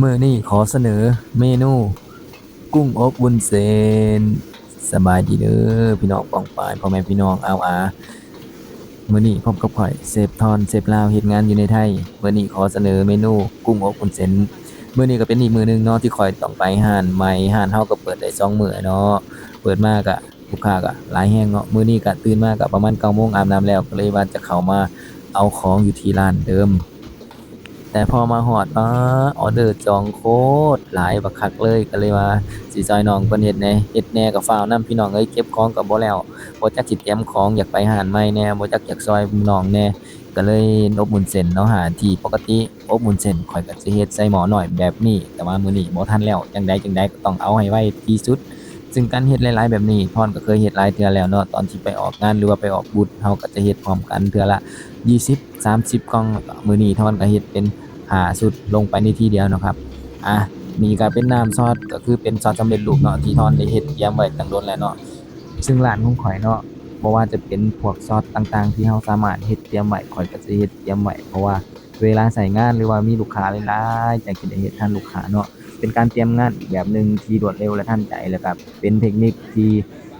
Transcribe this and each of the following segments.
ມື້ນີ້ຂໍສະເໜີເມນູກຸ້ງອົບວຸ້ນເສັ້ນ. ສະບາຍດີເດີພີ່ນ້ອງປ້ອງປາຍ ພໍ່ແມ່ພີ່ນ້ອງອາວອາ. ມື້ນີ້ພົບກັບຂ້ອຍເຊຟທອນ ເຊຟລາວເຮັດງານຢູ່ໃນໄທ. ມື້ນີ້ຂໍສະເໜີເມນູກຸ້ງອົບວຸ້ນເສັ້ນ. ມື້ນີ້ກໍເປັນອີກມື້ໜຶ່ງເນາະທີ່ຂ້ອຍຕ້ອງໄປຮ້ານໃໝ່. ຮ້ານເຮົາກໍເປີດໄດ້ສອງມື້ແລ້ວເນາະ, ເປີດມາກໍ ລູກຄ້າກໍຫຼາຍແຮງເນາະ. ມື້ນີ້ກໍຕື່ນມາກໍປະມານເກົ້າໂມງ ອາບນ້ຳແລ້ວ ກໍເລີຍວ່າຈະເຂົ້າມາເອົາຂອງຢູ່ທີ່ຮ້ານເດີມ. ແຕ່ພໍມາຮອດ ປາ ອອເດີຈອງໂຄດຫຼາຍບັກຄັກເລີຍ, ກໍເລີຍວ່າຊິຊ່ອຍນ້ອງເພິ່ນເຮັດແດ່ ເຮັດແດ່ກໍຟ້າວນຳ ພີ່ນ້ອງເອີຍ. ເກັບຂອງກໍບໍ່ແລ້ວ ບໍ່ຈັກຊິຕຽມຂອງ, ຢາກໄປຮ້ານໃໝ່ແດ່ ບໍ່ຈັກຢາກຊ່ອຍນ້ອງແດ່, ກໍເລີຍອົບວຸ້ນເສັ້ນເນາະ. ຖ້າທີ່ປົກກະຕິ ອົບວຸ້ນເສັ້ນ ຂ້ອຍກໍຈະເຮັດໃສ່ໝໍ້ນ້ອຍແບບນີ້, ແຕ່ວ່າມື້ນີ້ບໍ່ທັນແລ້ວ, ຈັ່ງໃດຈັ່ງໃດກໍຕ້ອງເອົາໃຫ້ໄວທີ່ສຸດ. ຊຶ່ງການເຮັດຫຼາຍໆແບບນີ້ ທອນກໍເຄີຍເຮັດຫຼາຍເທື່ອແລ້ວເນາະ. ຕອນທີ່ໄປອອກງານ ຫຼືວ່າໄປອອກບູດ ເຮົາກໍຈະເຮັດພ້ອມກັນເທື່ອລະ ຊາວ ສາມສິບກ່ອງ. ມື້ນີ້ທອນກໍເຮັດເປັນຫ້າຊຸດລົງໄປໃນທີດຽວເນາະຄັບ. ອາ ນີ້ກໍເປັນນ້ຳຊອດ ກໍຄືເປັນຊອດສຳເລັດຮູບເນາະ ທີ່ທອນໄດ້ເຮັດຕຽມໄວ້ຕັ້ງດົນແລ້ວເນາະ. ຊຶ່ງຮ້ານຂອງຂ້ອຍເນາະ ບໍ່ວ່າຈະເປັນພວກຊອດຕ່າງໆທີ່ເຮົາສາມາດເຮັດຕຽມໄວ້ ຂ້ອຍກໍຈະເຮັດຕຽມໄວ້ ເພາະວ່າ ເວລາໃຊ້ງານ ຫຼືວ່າມີລູກຄ້າຫຼາຍໆ ຈັ່ງຊິໄດ້ເຮັດທັນລູກຄ້າເນາະ. ເປັນການຕຽມງານອີກແບບໜຶ່ງທີ່ລວດເລັວ ແລະ ທັນໃຈ ແລະ ກໍເປັນເທັກນິກທີ່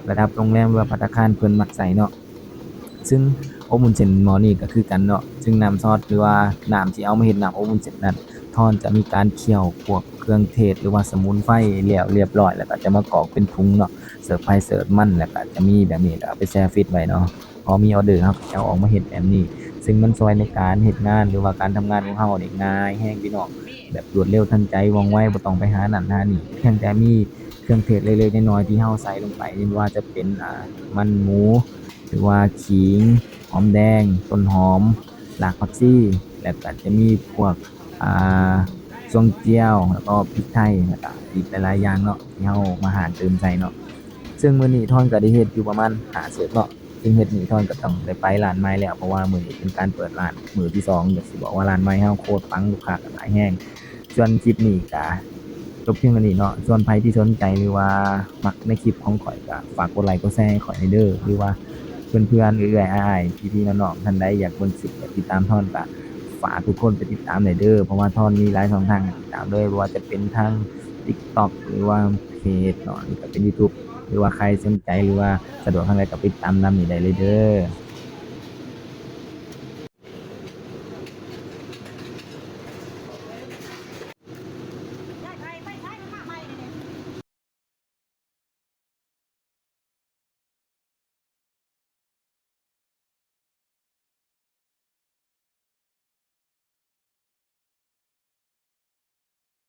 ລະດັບໂຮງແຮມ ຫຼືວ່າພັດຕາຄານເພິ່ນມັກໃຊ້ເນາະ. ຊຶ່ງອົບວຸ້ນເສັ້ນໝໍ້ນີ້ກໍຄືກັນເນາະ, ຊຶ່ງນ້ຳຊອດ ຫຼືວ່ານ້ຳທີ່ເອົາມາເຮັດນ້ຳອົບວຸ້ນເສັ້ນນັ້ນ ທອນຈະມີການຄ້ຽວພວກເຄື່ອງເທດ ຫຼືວ່າສະໝຸນໄພແລ້ວລຽບຮ້ອຍ ແລ້ວກໍຈະມາກອກເປັນຖົງເນາະ, ເສີບໃຜເສີບມັນ ແລ້ວກໍຈະມີແບບນີ້ ແລ້ວເອົາໄປແຊ່ຟຣິດໄວ້ເນາະ. ພໍມີອອເດີເຮົາກໍຈະເອົາອອກມາເຮັດແບບນີ້, ຊຶ່ງມັນຊ່ວຍໃນການເຮັດງານ ຫຼືວ່າການທຳງານຂອງເຮົາໄດ້ງ່າຍແຮງພີ່ນ້ອງ, ແບບລວດເລັວທັນໃຈ ວ່ອງໄວ, ບໍ່ຕ້ອງໄປຫານັ້ນຫານີ້, ພຽງແຕ່ມີເຄື່ອງເທດເລັກໆນ້ອຍໆທີ່ເຮົາໃສ່ລົງໄປ, ບໍ່ວ່າຈະເປັນ ອາ ມັນໝູ ຫຼືວ່າຂີງ, ຫອມແດງ, ຕົ້ນຫອມ, ຮາກຜັກຊີ, ແລ້ວກໍຈະມີພວກ ອາ ຊວງຈຽວ, ແລ້ວກໍພິກໄທ, ແລ້ວກໍອີກຫຼາຍໆຢ່າງເນາະ ທີ່ເຮົາມາຫາເຕີມໃສ່ເນາະ. ເຊິ່ງມື້ນີ້ທອນກໍໄດ້ເຮັດຢູ່ປະມານຫ້າເສີບເນາະ, ເຊິ່ງເຮັດນີ້ທອນກໍຕ້ອງໄດ້ໄປຮ້ານໃໝ່ແລ້ວ ເພາະວ່າມື້ນີ້ເປັນການເປີດຮ້ານມື້ທີສອງ. ຢາກຊິບອກວ່າຮ້ານໃໝ່ເຮົາໂຄດປັງ, ລູກຄ້າກໍຫຼາຍແຮງ. ສ່ວນຄລິບນີ້ກໍຈົບພຽງເທົ່ານີ້ເນາະ. ສ່ວນໃຜທີ່ສົນໃຈ ຫຼືວ່າມັກໃນຄລິບຂອງຂ້ອຍ ກໍຝາກກົດໄລກົດແຊໃຫ້ຂ້ອຍແດ່ເດີ, ຫຼືວ່າເພື່ອນໆ ເອື້ອຍໆ ອ້າຍໆ ພີ່ໆ ນ້ອງໆ ທ່ານໃດຢາກເບິ່ງຄລິບ ຢາກຕິດຕາມທອນ ກໍຝາກທຸກຄົນໄປຕິດຕາມໄດ້ເດີ, ເພາະວ່າທອນມີຫຼາຍຊ່ອງທາງໃຫ້ຕິດຕາມເລີຍ, ບໍ່ວ່າຈະເປັນທາງ TikTok ຫຼືວ່າເພຈເນາະ, ຫຼືກໍເປັນ YouTube ຫຼືວ່າໃຄສົນໃຈ ຫຼືວ່າສະດວກທາງໃດກໍໄປຕິດຕາມນຳນີ້ໄດ້ເລີຍເດີ.